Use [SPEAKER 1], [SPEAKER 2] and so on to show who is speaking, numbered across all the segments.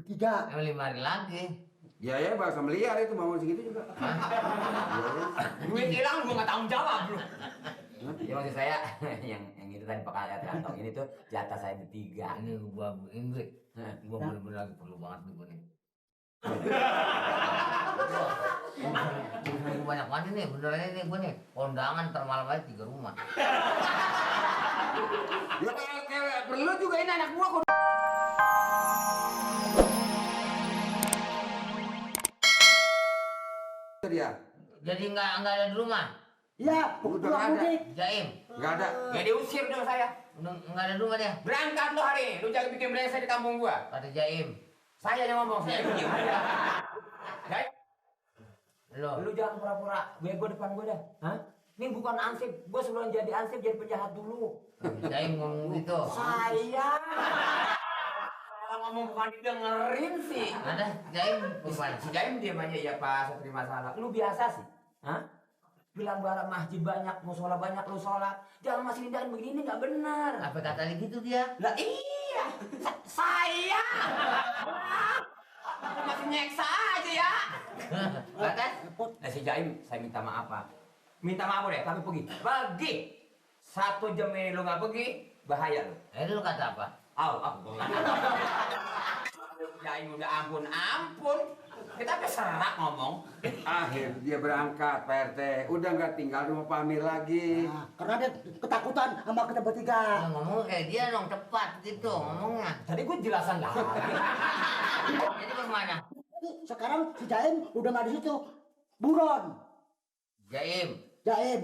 [SPEAKER 1] bertiga.
[SPEAKER 2] 5 hari lagi.
[SPEAKER 3] Ya bahasa meliar itu mau segitu juga.
[SPEAKER 4] Duit hilang lu nggak tanggung jawab lu.
[SPEAKER 5] Ya maksud saya yang itu tadi pakai kantong ini tuh jatah saya bertiga.
[SPEAKER 2] Ini gua Ingrid. Gua bener-bener lagi perlu banget nih gua nih. Gua banyak banget nih, beneran ini gua nih. Kondangan termalam aja 3 rumah.
[SPEAKER 3] Ya kayak perlu juga ini anak gua kok. Dia.
[SPEAKER 2] Jadi nggak ada di rumah.
[SPEAKER 1] Iya,
[SPEAKER 3] Udah
[SPEAKER 1] pulang
[SPEAKER 3] nggak ada.
[SPEAKER 1] mudik.
[SPEAKER 2] Jaim,
[SPEAKER 3] Enggak ada.
[SPEAKER 4] Ya diusir dong saya.
[SPEAKER 2] nggak ada di rumah dia.
[SPEAKER 4] Berangkat lu hari ini. Lu jangan bikin brengsek di kampung gua.
[SPEAKER 2] Kata Jaim,
[SPEAKER 4] Saya yang ngomong, saya yang diem aja. Jadi,
[SPEAKER 2] lo.
[SPEAKER 5] Lu jangan pura-pura bego depan gua dah. Hah? Ini bukan ansip. Gua sebelum jadi ansip jadi penjahat dulu.
[SPEAKER 2] Jaim ngomong gitu.
[SPEAKER 5] Saya
[SPEAKER 4] kalau ngomong bukan didengerin sih.
[SPEAKER 2] Ada Jaim gimana?
[SPEAKER 4] Si Jaim diam aja ya Pak, saya terima salah.
[SPEAKER 5] lu biasa sih. Hah? Bilang bara masjid banyak, musola banyak, lu sholat. Jangan masih nindain begini, nggak benar.
[SPEAKER 2] Apa kata gitu dia?
[SPEAKER 4] Lah iya, saya masih nyeksa aja ya.
[SPEAKER 2] Kata?
[SPEAKER 4] Nah si Jaim, saya minta maaf Pak. Minta maaf deh, tapi pergi. Pergi. 1 jam ini lu nggak pergi, bahaya lu.
[SPEAKER 2] Lu kata apa?
[SPEAKER 4] Aku. Jaim udah ampun. Kita sampai serak ngomong.
[SPEAKER 3] Akhir dia berangkat Pak RT. Udah nggak tinggal di rumah Pak Amir lagi.
[SPEAKER 1] Nah, karena dia ketakutan sama kita bertiga.
[SPEAKER 2] Ya, ngomong kayak dia dong cepat gitu ngomongnya.
[SPEAKER 5] Tadi gua jelasan lagi.
[SPEAKER 2] Jadi bagaimana?
[SPEAKER 1] Sekarang si Jaim udah nggak di situ. Buron,
[SPEAKER 2] Jaim,
[SPEAKER 1] Jaim.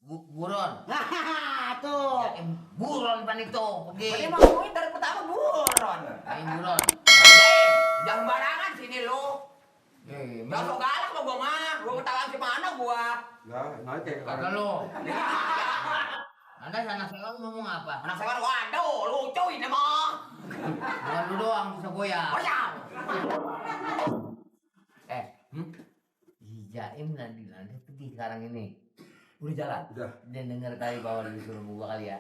[SPEAKER 2] buron.
[SPEAKER 1] Hahaha, tuh.
[SPEAKER 2] Jaim, buron pan itu. Pergi.
[SPEAKER 4] Tadi mau ngomongin dari pertama buron.
[SPEAKER 2] Jaim buron.
[SPEAKER 4] Jaim, jangan barangan sini lu. Gak sok galak lo gua mah. Gua ketahuan si mana gua.
[SPEAKER 3] Lah, nanti
[SPEAKER 2] Kata lu. Anda anak sewa ngomong apa?
[SPEAKER 4] Anak saya kan waduh lucu ini mah.
[SPEAKER 2] Bukan lu doang bisa goyang.
[SPEAKER 4] Goyang.
[SPEAKER 2] Si Jaim nanti pergi sekarang ini.
[SPEAKER 5] Udah jalan.
[SPEAKER 3] udah.
[SPEAKER 2] Dia denger kali bahwa disuruh gua kali ya.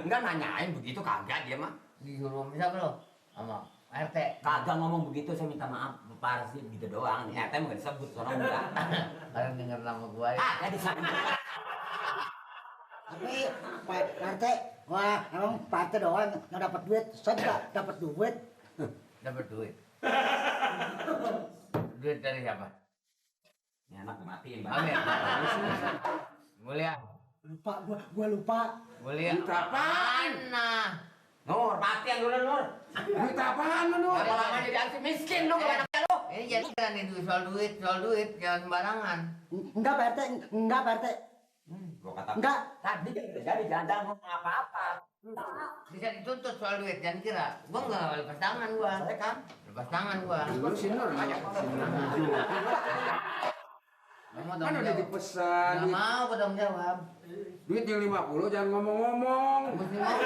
[SPEAKER 4] Enggak nanyain begitu kagak dia mah.
[SPEAKER 2] Disuruh siapa lo? Sama RT.
[SPEAKER 5] Kagak ngomong begitu, saya minta maaf. Parsi gitu doang.
[SPEAKER 4] Ya, teh enggak disebut soalnya enggak.
[SPEAKER 2] Kalian denger nama gua ya.
[SPEAKER 4] Ah, di sana.
[SPEAKER 1] Tapi Pak RT, wah emang Pak RT doang yang dapat duit. Saya juga dapat duit.
[SPEAKER 2] Dapat duit. Duit dari siapa?
[SPEAKER 4] Ini anak matiin, Bang.
[SPEAKER 2] Amir. Mulia.
[SPEAKER 1] Lupa, gua lupa.
[SPEAKER 2] Mulia.
[SPEAKER 3] Duit apaan?
[SPEAKER 2] Nah.
[SPEAKER 4] Nur, mati yang dulu Nur.
[SPEAKER 3] Duit apaan lu?
[SPEAKER 4] Kalau lama jadi ansi miskin lu kebanyakan lu.
[SPEAKER 2] Ini jadi kan itu soal duit, jangan sembarangan.
[SPEAKER 1] Enggak Pak RT, enggak Pak RT.
[SPEAKER 4] Gua kata
[SPEAKER 1] Enggak.
[SPEAKER 4] tadi jadi jangan ngomong apa-apa.
[SPEAKER 2] Bisa dituntut soal duit, jangan kira. Gua nggak lepas tangan gua.
[SPEAKER 4] Saya kan
[SPEAKER 2] Lepas tangan gua.
[SPEAKER 3] Lu si Nur banyak.
[SPEAKER 2] Kamu
[SPEAKER 3] Kan
[SPEAKER 2] tanggung
[SPEAKER 3] udah
[SPEAKER 2] jawab.
[SPEAKER 3] dipesan.
[SPEAKER 2] Nggak mau gua tanggung jawab.
[SPEAKER 3] Duit yang 50 jangan ngomong-ngomong.
[SPEAKER 2] Mesti mau.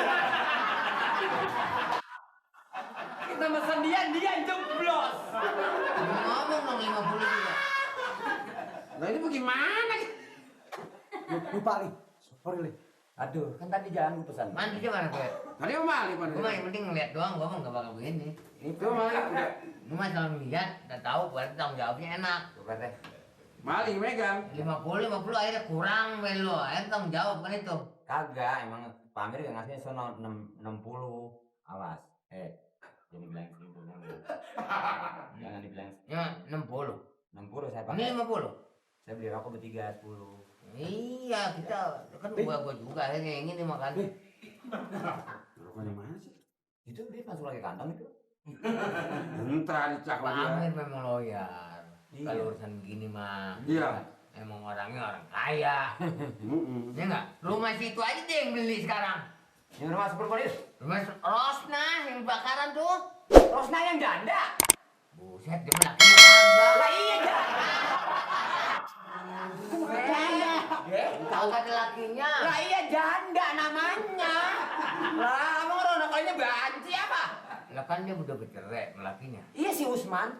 [SPEAKER 4] kita mesen dia jeblos.
[SPEAKER 2] Ngomong dong 50 juga.
[SPEAKER 3] Nah ini bagaimana?
[SPEAKER 1] Lupa nih. Sorry nih.
[SPEAKER 5] Aduh, kan tadi jangan pesan.
[SPEAKER 2] Mandi di mana tuh?
[SPEAKER 3] Tadi mau mali
[SPEAKER 2] Gua mah yang penting ngeliat doang, gua mah nggak bakal begini.
[SPEAKER 3] Itu mali udah.
[SPEAKER 2] Gua mah kalau ngeliat, udah tahu berarti tanggung jawabnya enak.
[SPEAKER 4] Tuh kata.
[SPEAKER 3] Mali megang.
[SPEAKER 2] 50 akhirnya kurang melo, akhirnya tanggung jawab kan itu.
[SPEAKER 4] Kagak, emang Pak Amir yang ngasihnya sono 60. Awas. Jangan dibilang segitu. Jangan dibilang
[SPEAKER 2] Ya 60.
[SPEAKER 4] 60 saya
[SPEAKER 2] Ini
[SPEAKER 4] pakai.
[SPEAKER 2] 50.
[SPEAKER 4] Saya beli rokok bertiga 10.
[SPEAKER 2] Iya, kita kan gua juga akhirnya yang ini makan.
[SPEAKER 3] Rokoknya mana sih?
[SPEAKER 4] Itu dia masuk lagi kantong itu.
[SPEAKER 3] Entar dicak
[SPEAKER 2] Pak
[SPEAKER 3] dia.
[SPEAKER 2] Amir memang loyal.
[SPEAKER 4] Iya.
[SPEAKER 2] Kalau urusan begini mah.
[SPEAKER 3] Iya.
[SPEAKER 2] Emang orangnya orang kaya. Ya enggak? Rumah situ aja deh yang beli sekarang.
[SPEAKER 4] Yang rumah super polis.
[SPEAKER 2] Rumah Rosna yang bakaran tuh.
[SPEAKER 4] Rosna yang janda.
[SPEAKER 2] Buset, dia lakinya kagak.
[SPEAKER 4] Lah iya janda.
[SPEAKER 2] Kagak ada lakinya.
[SPEAKER 4] Lah iya janda namanya. Lah emang orang kayaknya banci apa?
[SPEAKER 2] Lah kan dia udah bercerai sama lakinya.
[SPEAKER 4] Iya si Usman.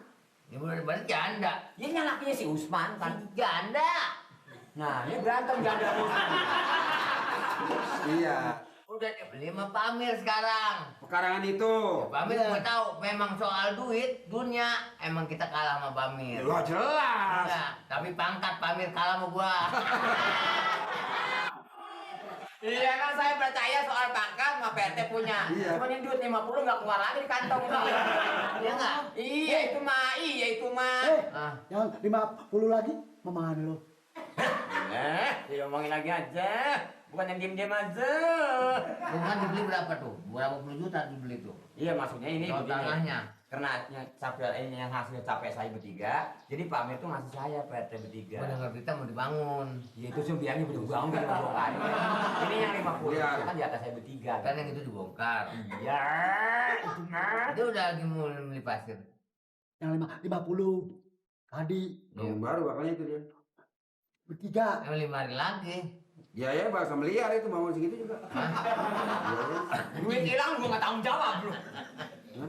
[SPEAKER 2] Dia udah balik janda.
[SPEAKER 4] Iya yang lakinya si Usman kan.
[SPEAKER 2] Janda.
[SPEAKER 4] Nah, ini berantem janda Usman.
[SPEAKER 3] Iya.
[SPEAKER 2] Udah dibeli sama Pak Amir sekarang.
[SPEAKER 3] Pekarangan itu.
[SPEAKER 2] Pak Amir
[SPEAKER 1] Iya.
[SPEAKER 2] gua tahu memang soal duit dunia emang kita kalah sama Pak Amir.
[SPEAKER 3] Wah jelas.
[SPEAKER 2] Enggak, tapi pangkat Pak Amir kalah sama gua.
[SPEAKER 5] Iya kan saya percaya soal pangkat sama Pak RT punya.
[SPEAKER 3] Iya.
[SPEAKER 5] Cuman yang duit 50 nggak keluar lagi di kantong.
[SPEAKER 2] Iya enggak?
[SPEAKER 5] Iya itu mah.
[SPEAKER 2] Ah,
[SPEAKER 1] Yang 50 lagi mana lo?
[SPEAKER 5] Diomongin lagi aja. Bukan yang diem-diem aja.
[SPEAKER 2] bukan dibeli berapa tuh? Berapa puluh juta dibeli tuh?
[SPEAKER 5] Iya maksudnya ini
[SPEAKER 2] Soal
[SPEAKER 5] begini.
[SPEAKER 2] tanahnya.
[SPEAKER 5] Karena yang hasil capek saya bertiga, jadi Pak Amir tuh ngasih saya Pak RT bertiga.
[SPEAKER 2] Gua dengar berita mau dibangun.
[SPEAKER 5] Ya itu sih bilangnya belum bangun gitu bongkar. Ini yang 50
[SPEAKER 3] Iya.
[SPEAKER 5] itu kan di atas saya bertiga.
[SPEAKER 2] Kan yang itu dibongkar.
[SPEAKER 5] Iya, itu mah.
[SPEAKER 2] Dia udah lagi mau beli pasir.
[SPEAKER 1] Yang 50 tadi
[SPEAKER 3] Yang baru bakalnya itu dia.
[SPEAKER 1] bertiga.
[SPEAKER 2] Yang 5 hari lagi.
[SPEAKER 3] Biaya bahasa meliar itu bangun segitu juga.
[SPEAKER 5] Duit hilang gua nggak tanggung jawab lu.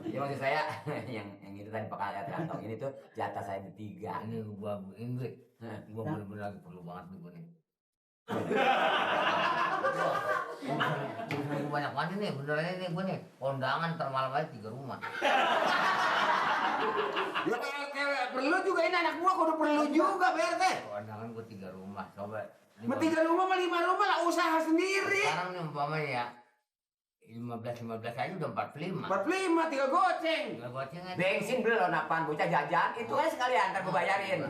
[SPEAKER 5] Ya maksud saya yang itu tadi pakai kantong ini tuh jatah saya bertiga.
[SPEAKER 2] Ini gua duit. Gua bener-bener lagi perlu banget nih gua nih. Gua banyak banget nih, beneran ini gua nih. Kondangan termalam aja 3 rumah.
[SPEAKER 3] Ya kayak perlu juga ini anak gua kudu perlu juga PRT.
[SPEAKER 2] Kondangan gua 3 rumah, coba.
[SPEAKER 3] Sama 3 rumah sama 5 rumah lah usaha sendiri.
[SPEAKER 2] Sekarang nih umpamanya ya 15 aja udah 45.
[SPEAKER 3] 45 tinggal goceng.
[SPEAKER 2] Gak goceng aja.
[SPEAKER 5] Bensin belum apaan bocah jajan itu aja sekalian ntar gua bayarin.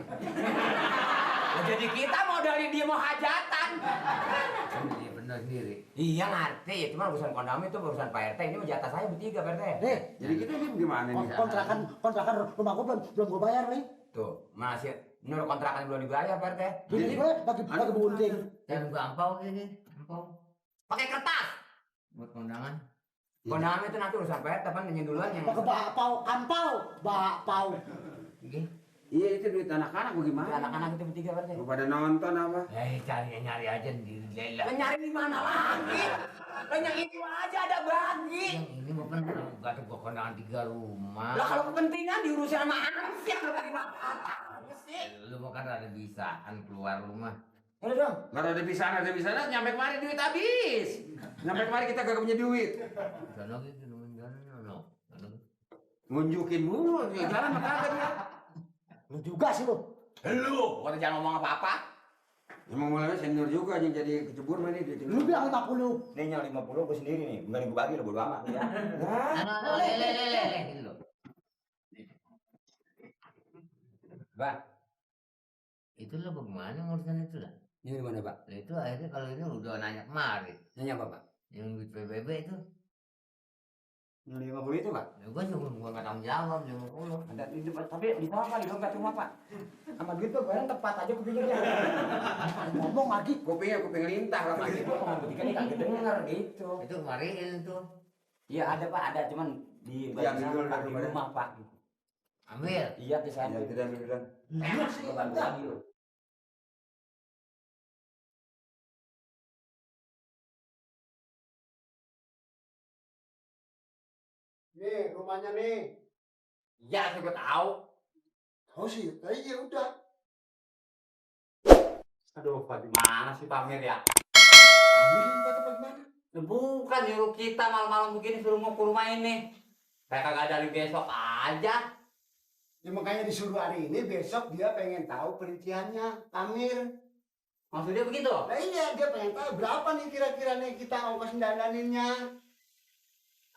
[SPEAKER 5] Nah, jadi kita modalin dia mau hajatan.
[SPEAKER 2] Iya bener sendiri.
[SPEAKER 5] Iya ngerti, itu mah urusan kondom itu urusan Pak RT, ini mah jatah saya bertiga Pak RT.
[SPEAKER 3] Jadi kita ini gimana nih?
[SPEAKER 1] Kontrakan rumah gua belum gua bayar nih.
[SPEAKER 5] Tuh, masih menurut kontrakan belum dibayar Pak RT.
[SPEAKER 1] Bini gue lagi bunting.
[SPEAKER 2] Dan gua ampau ini, ampau.
[SPEAKER 5] Pakai kertas.
[SPEAKER 2] Buat kondangan.
[SPEAKER 5] Kondangan itu nanti urusan Pak RT kan nanya duluan yang
[SPEAKER 1] Pakai bakpao.
[SPEAKER 2] Oke.
[SPEAKER 3] Iya itu duit anak-anak bagaimana?
[SPEAKER 5] anak-anak itu bertiga Pak RT.
[SPEAKER 3] Lu pada nonton apa?
[SPEAKER 2] Nyari aja di lela.
[SPEAKER 5] Lah nyari di mana lagi? Lah yang itu aja ada bagi.
[SPEAKER 2] Yang ini mau kan gak ada gua kondangan 3 rumah.
[SPEAKER 5] Lah kalau kepentingan diurusin sama anak sih yang bagaimana? Sih.
[SPEAKER 2] Lu mau kan ada bisaan keluar rumah.
[SPEAKER 5] Udah dong.
[SPEAKER 3] Nggak ada di sana, nyampe kemari duit habis. Nyampe kemari kita gak punya duit.
[SPEAKER 2] Sono gitu nemuin jalan sono.
[SPEAKER 3] Ngunjukin mulu, di jalan mah kagak dia.
[SPEAKER 1] Lu juga sih lu.
[SPEAKER 5] Lu, kata jangan ngomong apa-apa.
[SPEAKER 3] Emang mulanya senior juga yang jadi kecebur mah nih dia.
[SPEAKER 1] Lu bilang 50.
[SPEAKER 5] Ini yang 50 gue sendiri nih, bukan gue bagi lo bodo amat ya.
[SPEAKER 2] Nah, lele gitu loh.
[SPEAKER 5] Pak,
[SPEAKER 2] Itu lo bagaimana ngurusan itu lah?
[SPEAKER 5] ini gimana Pak?
[SPEAKER 2] Lah itu akhirnya kalau ini udah nanya kemari.
[SPEAKER 5] Nanya apa Pak?
[SPEAKER 2] Yang duit PBB itu.
[SPEAKER 5] Yang 50 itu Pak?
[SPEAKER 2] Ya gua nggak tanggung jawab 50.
[SPEAKER 5] Ada di depan, tapi di bawah Pak, di dompet rumah Pak. Sama duit tuh barang tepat aja kupingnya.
[SPEAKER 1] Ngomong lagi.
[SPEAKER 3] Kuping lintah lah
[SPEAKER 5] Lagi gua ngomong begitu nih kagak denger gitu.
[SPEAKER 2] Itu kemariin tuh.
[SPEAKER 5] Iya ada Pak, ada cuman di
[SPEAKER 3] Diambil dulu
[SPEAKER 5] Pak, di
[SPEAKER 3] daripada-
[SPEAKER 5] rumah Pak.
[SPEAKER 2] Ambil.
[SPEAKER 5] Iya di sana.
[SPEAKER 3] Ya tidak bilang.
[SPEAKER 1] Iya sih.
[SPEAKER 5] Bukan bagi lo.
[SPEAKER 6] Nih rumahnya nih.
[SPEAKER 5] Iya, saya gua tahu.
[SPEAKER 6] Oh sih, iya udah.
[SPEAKER 5] Aduh, Pak gimana sih Pak Mir ya?
[SPEAKER 6] Ambil tempat mana?
[SPEAKER 5] Bukan nyuruh kita malam-malam begini suruh mau ke rumah ini. Saya kagak dari besok aja.
[SPEAKER 6] Ya makanya disuruh hari ini, besok dia pengen tahu perinciannya, Amir.
[SPEAKER 5] Maksudnya begitu?
[SPEAKER 6] Nah iya, dia pengen tahu berapa nih kira-kira nih kita ongkos dandaninnya.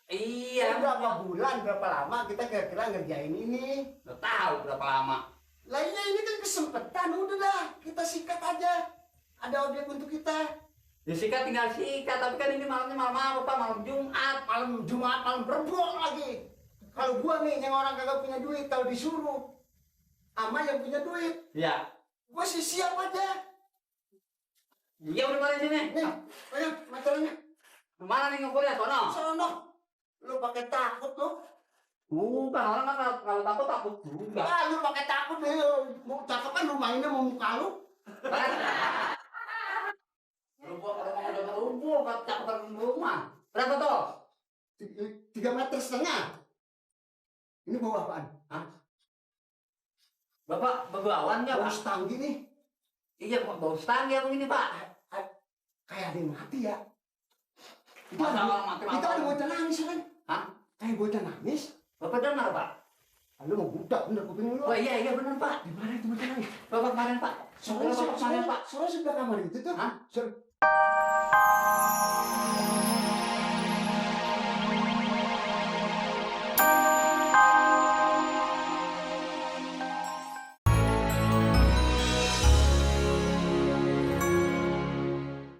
[SPEAKER 5] Iya.
[SPEAKER 6] Berapa bulan, berapa lama kita kira-kira ngerjain ini.
[SPEAKER 5] Udah tahu berapa lama.
[SPEAKER 6] Lah iya ini kan kesempatan, udah dah kita sikat aja. Ada objek untuk kita.
[SPEAKER 5] Ya sikat tinggal sikat, tapi kan ini malamnya malam apa Pak? Malam Jumat.
[SPEAKER 6] Malam Jumat, malam Rebo lagi. Kalau gua nih yang orang kagak punya duit, kalau disuruh ama yang punya duit,
[SPEAKER 5] Iya.
[SPEAKER 6] gua sih siap aja.
[SPEAKER 5] Iya udah balik sini.
[SPEAKER 6] Nih, ayo materinya.
[SPEAKER 5] Mana nih ngumpulnya? Sono.
[SPEAKER 6] Sono. Lu pakai takut lu.
[SPEAKER 5] Bukan, orang kan kalau takut takut juga.
[SPEAKER 6] Ah, lu pakai takut nih. Mau cakep kan rumah ini mau muka lu.
[SPEAKER 5] Rumah udah rubuh, cakep rumah. Berapa tuh?
[SPEAKER 6] 3,5 meter. Ini bawa apaan? Hah?
[SPEAKER 5] Bapak begawan ya
[SPEAKER 6] Bau
[SPEAKER 5] Pak?
[SPEAKER 6] stanggi nih.
[SPEAKER 5] Iya Pak, bau stang ya begini Pak.
[SPEAKER 6] Kayak ada yang mati ya.
[SPEAKER 5] Masa orang mati
[SPEAKER 6] Itu ada bocah nangis kan?
[SPEAKER 5] Hah?
[SPEAKER 6] Bocah nangis.
[SPEAKER 5] Bapak dengar Pak?
[SPEAKER 6] Lu mau budak bener kuping lu.
[SPEAKER 5] Oh iya benar Pak.
[SPEAKER 6] Di mana itu bocah nangis?
[SPEAKER 5] Bapak kemarin Pak.
[SPEAKER 6] Sore
[SPEAKER 5] Bapak kemarin Pak.
[SPEAKER 6] sebelah kamar itu tuh.
[SPEAKER 5] Hah?
[SPEAKER 6] Sore.